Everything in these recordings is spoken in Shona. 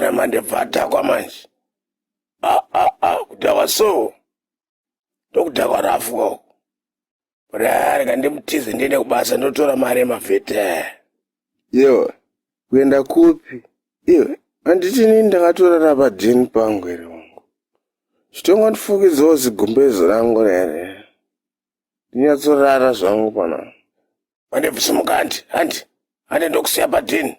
Mfana mandebvu adhakwa manje. Ah ah ah kudhakwa so. Ndokudhakwa rafu kwako. But ah, rega ndimutize ndiende kubasa ndotora mari yemavhete. Iwe kuenda kupi? Iwe handiti inini ndakatorara padheni pangu here wangu. Chitongondifukidzawo zigumbezi rangu rere. Ndinyatsorara zvangu pana. Mandebvu simuka handi handi handi ndokusiya padheni.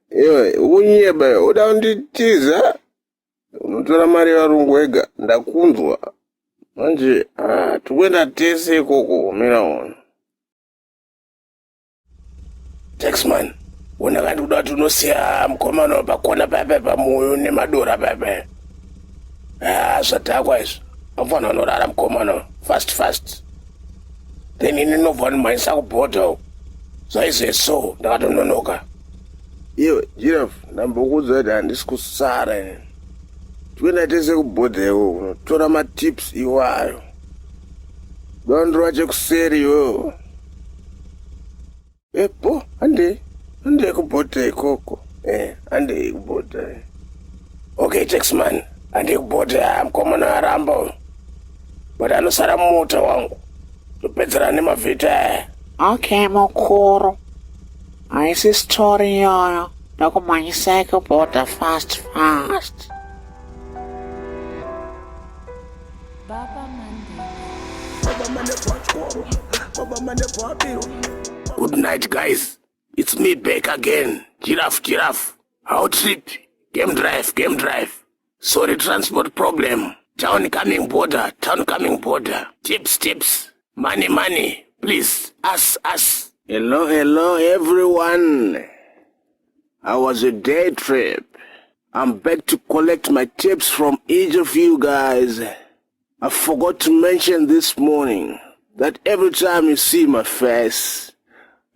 Iwe unyeba iwe, uda kunditiza? Unotora mari yevarungu wega ndakunzwa. Manje ah, tikuenda tese ikoko mira uone. Taxman, wona kandi kuda kuti unosiya mukomana pakona paya pamoyo nemadora paya paya. Ah, zvadhakwa izvi. Amfana anorara mukomana fast fast. Then ini ndinobva ndimhanyisa kubhodha uko. Zvaizve so ndakatononoka. Iwe giraffe ndambokuudza kuti handisi kusara ini. Tikuenda tese kubhodha iwe unotora matips iwayo. Dondro chekuseri iwewe. Epo handei handei kubhodha ikoko. Eh, handei kubhodha. Okay, taxman, handei kubhodha mukomana aramba uyu. But anosara mumota wangu. Topedzerana nemavhita aya. Okay, mukuru. Haisi story iyoyo. Ndokumhanyisai kubhodha fast fast. Good night, guys. It's me back again. Giraffe, giraffe. How trip? Game drive, game drive. Sorry, transport problem. Town coming border, town coming border. Tips, tips. Money, money. Please, us, us. Hello, hello everyone. How was your day trip? I'm back to collect my tips from each of you guys. I forgot to mention this morning that every time you see my face,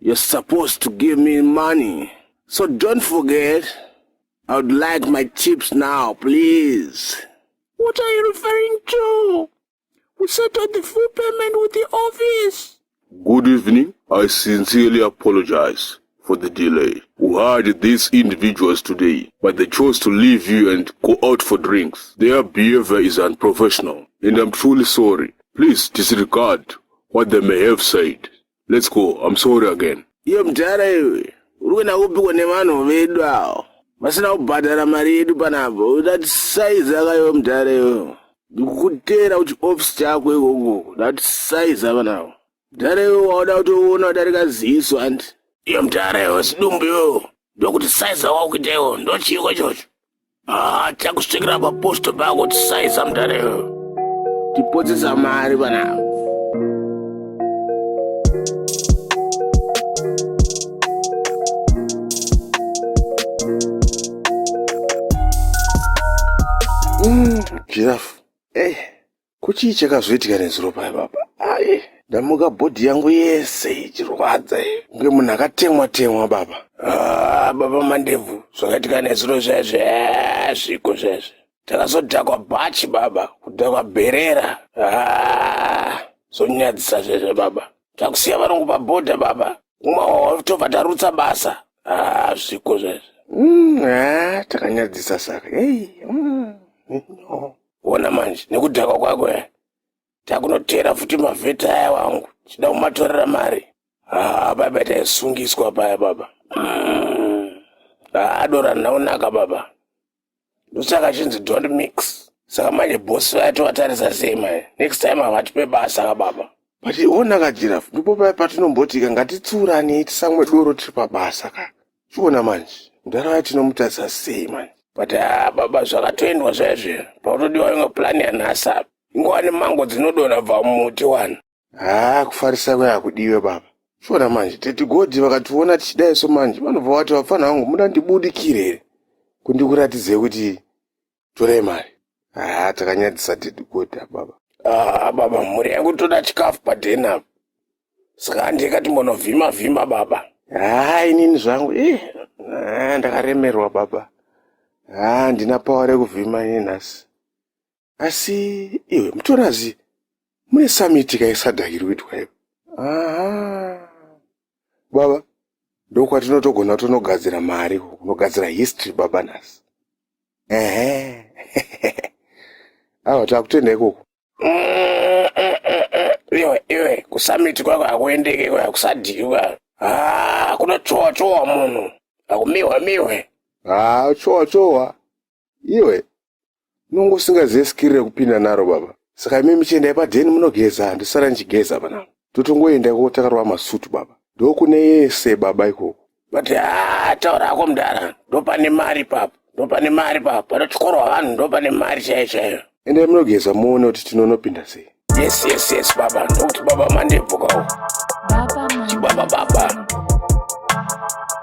you're supposed to give me money. So don't forget, I would like my tips now, please. What are you referring to? We settled the full payment with the office. Good evening. I sincerely apologize for the delay. We hired these individuals today, but they chose to leave you and go out for drinks. Their behavior is unprofessional, and I'm truly sorry. Please disregard what they may have said. Let's go. I'm sorry again. Iwe mudhara iwe, uri kuenda kupikwa nevanhu vedu avo vasina kubhadhara mari yedu panapo. Udatisaiza ka iwe mudhara iwe. Ndikukuteera kuti office chako ikoko. Udatisaiza panapo. Mudhara iwe wauda kutoona kudarika ziso anti. Iwe mudhara iwe zidumbu iwe. Ndokuti saiza wakuita iwe ndochiiko ichocho. Ah, takusvikira paposto pako tisaiza mudhara iwe. Tipotsesa mari panapo. Giraffe. Hey, kuchii chakazoitika nezuro paya baba? Ai, ndamuka bhodhi yangu yese ichirwadza kunge munhu akatemwa temwa baba. Ah, baba Mandebvu, zvakaitika nezuro zvaizvi zviko zvaizvi. Takazodhakwa bhachi baba, kudhakwa bherera. Ah, zvonyadzisa zvezve baba. Takusiya varungu pabhodha baba. Kumwa tobva tarutsa basa. Ah, zviko zvezve. Ah, takanyadzisa saka. Hey, no. Ona manje nekudhakwa kwako eh. Takunotera futi mavheta aya wangu. Chida kumatorera mari. Ah, baba taisungiswa paya baba. Ah, dora naunaka baba. Ndosaka chinzi don't mix. Saka manje boss vaya tovatarisa sei manje. Next time havatipe basa ka baba. But ona ka giraffe, ndipo paya patinombotika ngatitsuranei tisamwe doro tiri pabasa ka. Chiona manje, mudhara vaya tinomutarisa sei manje. But ah, baba zvakatoendwa zvaizvi. Pautodiwa imwe plan yanhasi apa. Ingova nemango dzinodonha bva mumuti wani. Haa, kufarisa kwaya hakudiwe baba. Chiona manje, tete Godi vakationa tichidai so manje, vanobva vati vapfana vangu muda ndibudikire here kundikuratidzei kuti torai mari. Haa, takanyadzisa tete Godi baba. Ah, baba, mhuri yangu toda chikafu padheni apa. Saka handika timbonovhima vhima baba. Haa, inini zvangu, eh, ndakaremerwa baba. Haa, ndina power rekuvhima ini nhasi. Asi iwe mutorazi mune summit ka isadhakiri kuitwa iwe. Aha. Baba, Ndokwatinotogona kutonogadzira mari, kunogadzira history baba nhasi. Ehe. Awa takutenda ikoko. Iwe iwe kusamiti kwako hakuendeke kwa kusadhiwa. Ah, kunochowa chowa munhu. Hakumiwa miwe. Ah, chowa chowa. Iwe unonge usingazive skiri rekupinda naro baba. Saka imi muchiendai padheni munogeza, ndisara ndichigeza panapa. Totongoenda ikoko takarova masutu baba. Ndokune yese baba ikoko. But ah, taura hako mudhara, ndopane mari ipapo, ndopane mari ipapo, panotyorwa vanhu ndopane mari chaiyo chaiyo. Endai munogeza muone kuti tinonopinda sei. Yes, yes, yes baba, ndokuti baba mandebvu kawo. Chibaba baba.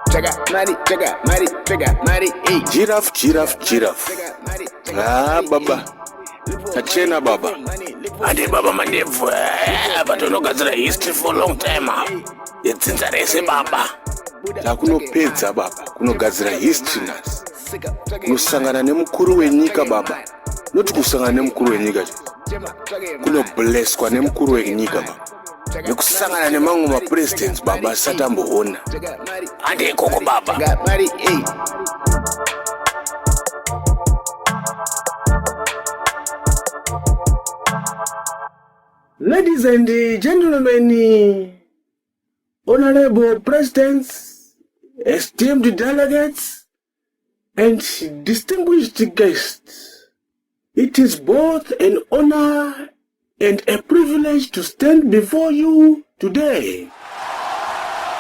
Tsvaga mari, tsvaga mari, tsvaga mari, ey. Giraffe, giraffe, giraffe. Ah, baba. Tachena baba. Ande baba mandebvu, eh, apa tonogadzira history for long time apa. Yedzinza rese baba. Takunopedza baba, kunogadzira history nhasi. Kunosangana nemukuru wenyika baba. Not kusangana nemukuru wenyika chete. Kunoblesswa nemukuru wenyika baba. Nekusangana nemamwe mapresidents baba asati amboona. Ande ikoko baba. Tsvaga mari, ey. Ladies and gentlemen, honorable presidents, esteemed delegates, and distinguished guests, it is both an honor and a privilege to stand before you today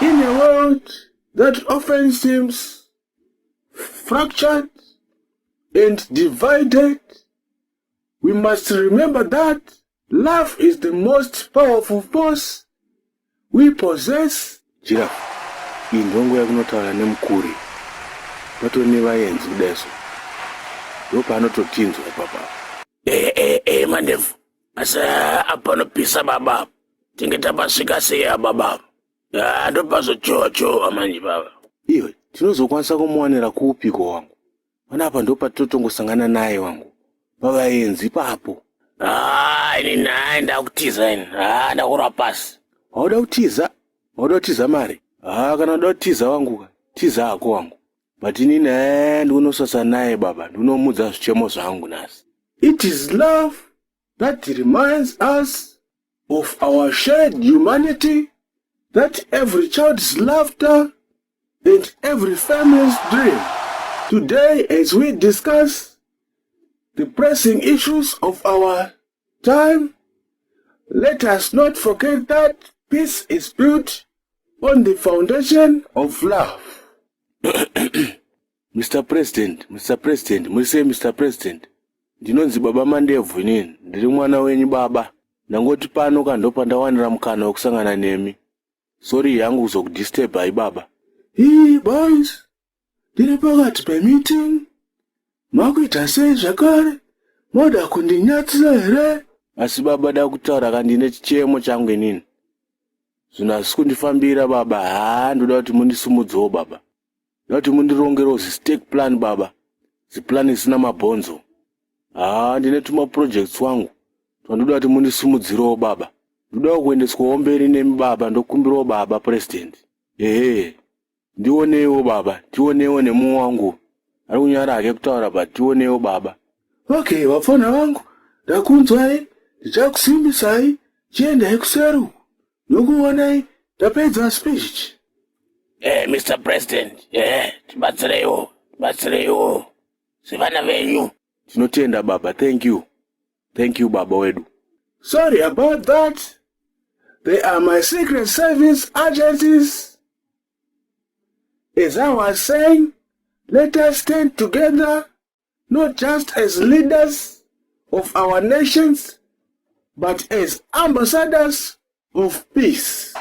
in a world that often seems fractured and divided. We must remember that love is the most powerful force we possess. Giraffe, iyi ndongo yakunotaura nemukuri patori nevaenzi kudai so ndopaanototinzwa ipapa. Eh, eh, eh, mandebvu. Asi apanopisa baba. Tinge tapasvika sei baba. Ah, ndopazochowa chowa manje baba. Iwe tinozokwanisa kumuwanira kupiko wangu? Panapa ndopatotongosangana naye wangu pavaenzi ipapo. Ah, ini naye ndakutiza ini. Ah, ndakurwa pasi. Wauda kutiza? Wauda kutiza mari? Ah, kana uda kutiza wangu ka. Tiza hako wangu. But inini eh ndikunosasa naye baba, ndinomudza zvichemo zvangu nhasi. It is love that reminds us of our shared humanity, that every child's laughter and every family's dream. Today, as we discuss the pressing issues of our time, let us not forget that peace is built on the foundation of love. Mr. President, Mr. President, muri sei Mr. President? Ndinonzi Baba Mandebvu inini, ndiri mwana wenyu baba. Ndangoti pano ka ndopandawanira mukana wekusangana nemi. Sorry yangu kuzokudisturbai baba. Hii boys, ndiri pakati pemeeting. Makuita sei zvakare? Moda kundinyatsira here? Asi baba da kutaura ka ndine chichemo changu inini. Zvinhu hazvisi kundifambira baba. Haa ndoda kuti mundisumudzewo baba. Ndoda kuti mundirongerewo zistake plan baba. Ziplan isina mabhonzo. Haa ndine tuma projects wangu twandoda kuti mundisumudzirewo baba. Ndoda kuendeswawo mberi nemi baba, ndokumbirawo baba president. Ehe. Ndioneiwo baba, tioneiwo nemumwe wangu. Ari kunyara hake kutaura but tioneiwo baba. Okay, vapfana vangu, ndakunzwai, ndichakusimbisai, chiendai kuseri uku. Ndokuonai tapedza speech. Eh, Mr. President, eh, tibatsireiwo, tibatsireiwo. Sevana venyu. Tinotenda baba, thank you. Thank you baba wedu. Sorry about that. They are my secret service agencies. As I was saying, let us stand together, not just as leaders of our nations, but as ambassadors of peace.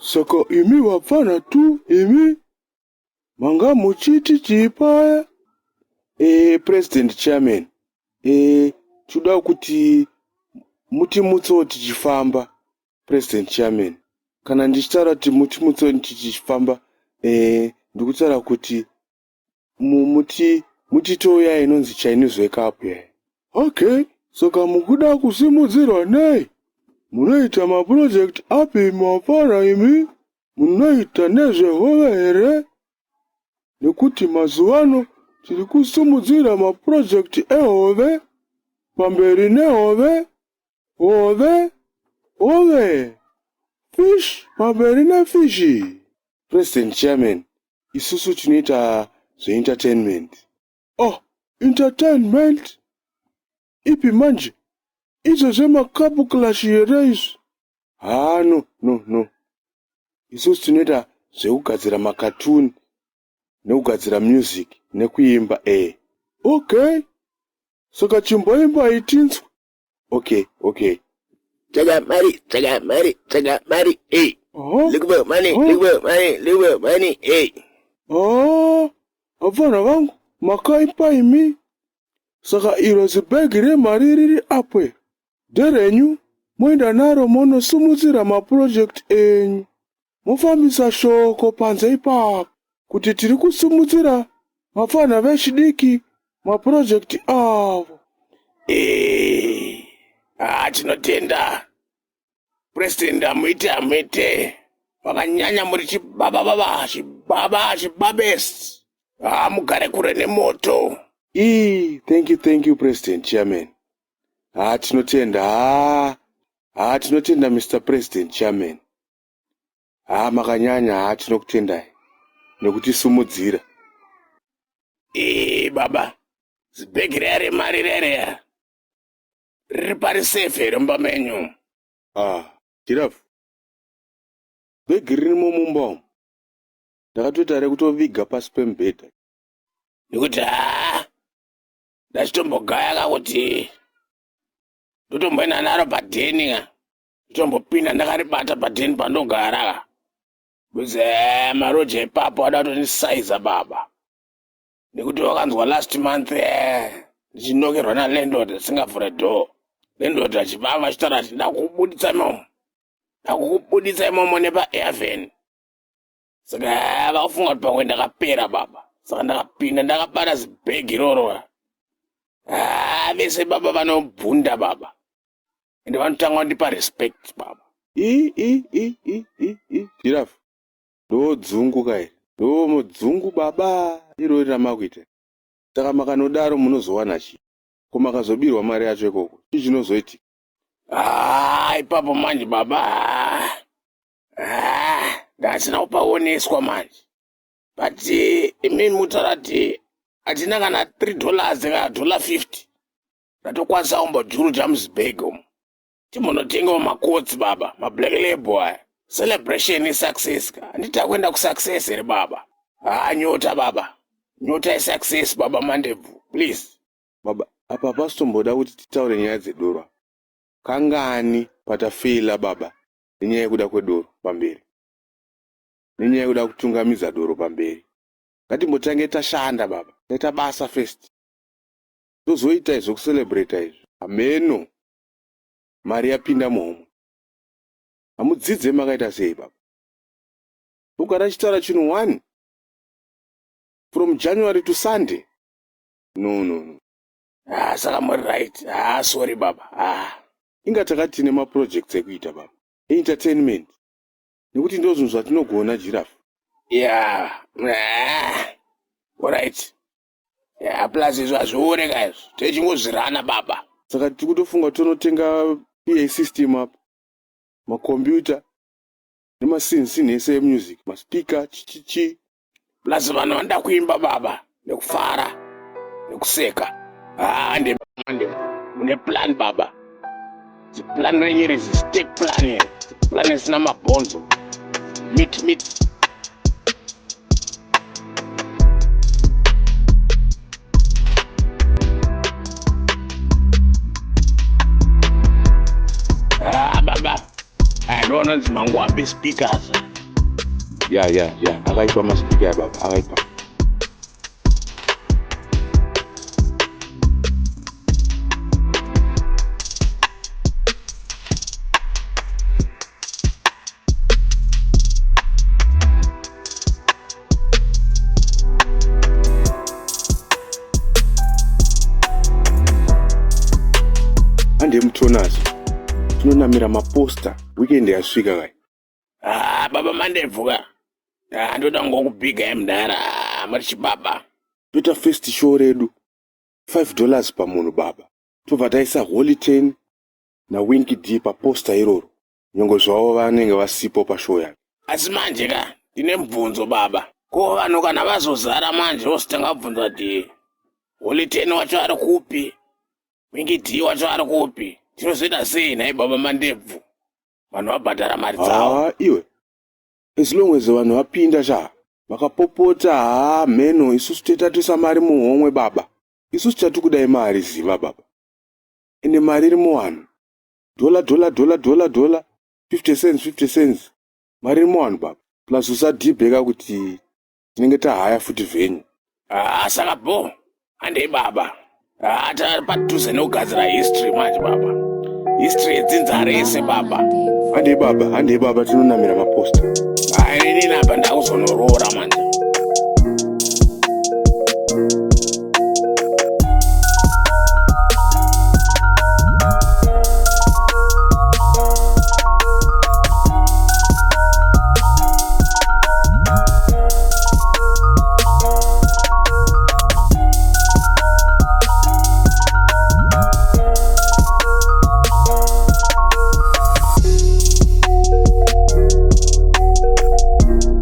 Saka imi vapfana tu imi manga muchiti chii paya? Eh, President Chairman, eh, toda kuti mutimutsewo tichifamba, President Chairman. Kana ndichitaura kuti mutimutsewo tichifamba, eh, ndikutaura kuti muti mutitewo iya inonzi Chinese wake up iya. Okay, saka mukuda kusimudzirwa nei? Munoita maproject api mafana imi? Munoita nezvehove here? Nekuti mazuvano tiri kusimudzira mapurojekiti ehove, pamberi nehove, hove, hove, fish, pamberi nefishi. President Chairman, isusu tinoita zveentertainment. Oh, entertainment? Ipi manje? Izvo zvemakapu clash here izvi? Haa no no no. Isusu tinoita zvekugadzira makatuni nekugadzira music nekuimba eh. Okay. Saka chimboimbai tinzwe. Okay, okay. Tsvaga mari, tsvaga mari, tsvaga mari, hey. Oh. Look for money, Oh. look for money, look for money, hey. Ah, vapfana vangu makaipa imi. Saka iro zibhegi remari riri apo iri nderenyu moenda naro monosimudzira mapurojekiti enyu mofambisa shoko panze ipapo kuti tiri kusimudzira vapfanha vechidiki mapurojekiti avo. Eh, ah, tinotenda President, hamuite hamuite, makanyanya muri chibaba baba chibaba chibabest. Ah, mugare kure nemoto. Ii, thank you, thank you President Chairman. Haa tinotenda, haa haa tinotenda Mr President Chairman. Haa makanyanya, haa tinokutendai nekutisumudzira. Ee baba, zibhegi riya remari riya riya riri pari safe here mumba menyu? Ah, Giraffe. Bhegi ririmo mumba umu. Ndakatoita rekutoviga pasi pemubhedha. Nekuti haa ndachitombogaya ka kuti ndotomboenda naro padheni ka, ndotombopinda ndakaribata padheni pandogara ka, because maroja ipapo ada kutonisaiza baba, nekuti wakanzwa last month ndichinokerwa nalandlord asingavhure door, landlord achivava achitaura ati ndakukubuditsa imomo, ndakukubuditsa imomo nepaairven. Saka vakufunga kuti pamwe ndakapera baba, saka ndakapinda ndakabata zibhegi iroro. Ah, vese baba vanobvunda baba, ende vanotanga kundipa respect baba. I i i i i i Giraffe. Ndo dzungu ka iri. Ndo dzungu baba irori ramakuita. Saka makanodaro munozowana chii? Ko makazobirwa mari yacho ikoko? Chii chinozoitika? Ah, ipapo manje baba. Ah, ndasina kupaoneswa manje. But imini mutaura kuti hatina kana $3 kana $50 ratokwanisa kumbojuruja muzibhegi umu. Timbonotengawo makotsi baba, mablack label aya. Celebration isuccess ka. Handiti takuenda kusuccess here baba? Ah, nyota baba. Nyota isuccess baba Mandebvu. Please. Baba, apa hapasitomboda kuti titaure nyaya dzedoro apa. Kangani patafeila baba nenyaya yekuda kwedoro pamberi. Nenyaya yekuda kutungamidza doro pamberi. Ngatimbotange tashanda baba. Taita basa first. Tozoita izvo kucelebrata izvi. Hameno. Mari yapinda muhomwe. Hamudzidze makaita sei baba? Togara chitaura chinhu one. From January to Sunday. No, no, no. Ah, saka muri right. Ah, sorry baba. Ah. Inga takati tine maprojects ekuita baba. Entertainment. Nekuti ndo zvinhu zvatinogona Giraffe. Yeah. Ah. All right. Yeah, plus izvo hazviore ka izvo. Techingozvirana baba. Saka tiri kutofunga tonotenga PA system apa. Makombiyuta nemasinsin ese emusic, maspeaker, chichichi. Plus vanhu vanoda kuimba baba nekufara nekuseka. Ah, nde mune plan baba. Ziplan renyu iri zistake plan iri. Plan isina mabhonzo. Meat meat. Ah, baba. I don't know mangwapi speakers. Yeah, yeah, yeah. Akaipa maspeaker baba, akaipa. Hande mutonazo. Tinonamira maposter. Weekend yasvika kai. Ah, Baba Mandebvu ka. Ndoda ngokubhiga mudhara muri chibaba. Toita first show redu $5 pamunhu baba. Tobva taisa Holy Ten naWinky D paposter iroro. Nyangwe zvavo vanenge vasipo pashow yacho. Asi manje ka ndine mubvunzo baba. Ko vanhu kana vazozara manje vozotanga kubvunza kuti Holy Ten wacho ari kupi? Winky D wacho ari kupi? Tinozoita sei nhai baba Mandebvu? Vanhu vabhadhara mari dzavo. Haa iwe. As long as vanhu vapinda sha vakapopota haa mheno isusu toita toisa mari muhomwe baba. Isusu chatikudai mari ziva baba. Ende mari iri muvanhu. Dollar dollar dollar dollar dollar 50 cents 50 cents. Mari iri muvanhu baba. Plus usadhibheka kuti tinenge tahaya futi venue. Saka bho handei baba. Tapadhuze nekugadzira history manje baba. History yedzinza rese baba. Handei baba, handei baba tinonamira maposter. Inini apa ndakuzonoroora manje.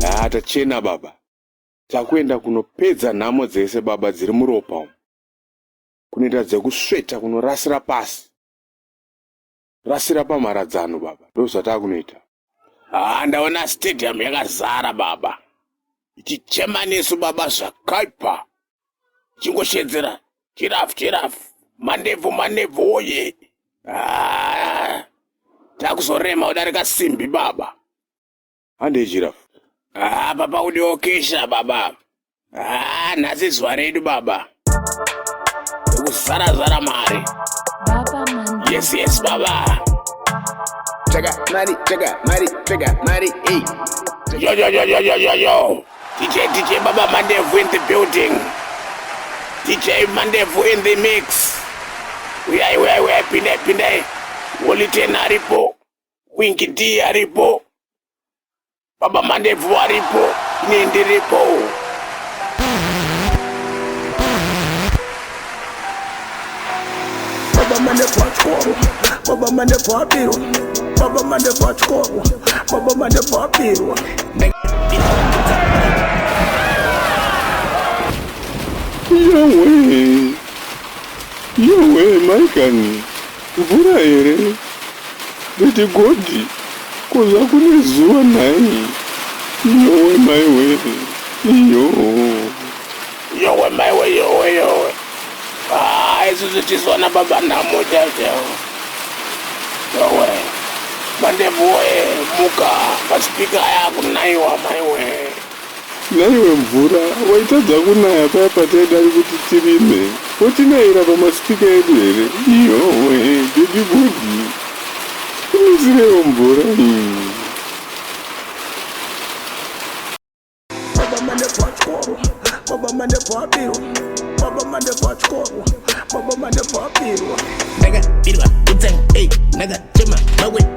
Haa tachena baba. Takuenda kunopedza nhamo dzese baba dziri muropa umu. Kunoita dzekusveta kunorasira pasi. Rasira pamharadzano baba. Ndozvatakunoita. Ndaona stadium yakazara baba. Ichichema nesu baba zvakaipa. Chingoshedzera chirafu chirafu. Mandebvu mandebvu oye. Takuzorema kudarika simbi baba. Handei chirafu. Papa udiokesha baba. Nhasi zuva redu baba. Kuzara zara mari. Baba Mandebvu. Yes yes baba. Chaka mari, chaka mari, chaka mari, hey. Yo yo yo yo yo yo yo. DJ DJ Baba Mandebvu in the building. DJ Mandebvu in the mix. Uyai uyai uyai pindai pindai. Holy Ten aripo. Winky D aripo. Baba Mandebvu aripo. Ini ndiripo. Baba Mandebvu achikoro. Baba Mandebvu abirwa. Baba Mandebvu achikoro. Baba Mandebvu abirwa. Yowe. Yowe maikani. Mvura here? Nditi godi. Ko zvakune zuva nhai. Yowe maiwe. Iyo. Yowe maiwe yowe yowe. Isusu tisona baba nhamo chaicho. Yowe. Mandebvu woye muka pasipika yakunaiwa maiwe. Naiwe mvura waitadza kunaya paya pataida kuti tirime. Wotinayira pamasipika edu here? Yowe, baby body. Kunisirewo mvura iyi. Baba Mandebvu achikoro. Baba Mandebvu abirwa. Baba Mandebvu achikoro. Baba Mandebvu abirwa. Ndakabirwa kutsenga, hey, ndakachema mawe.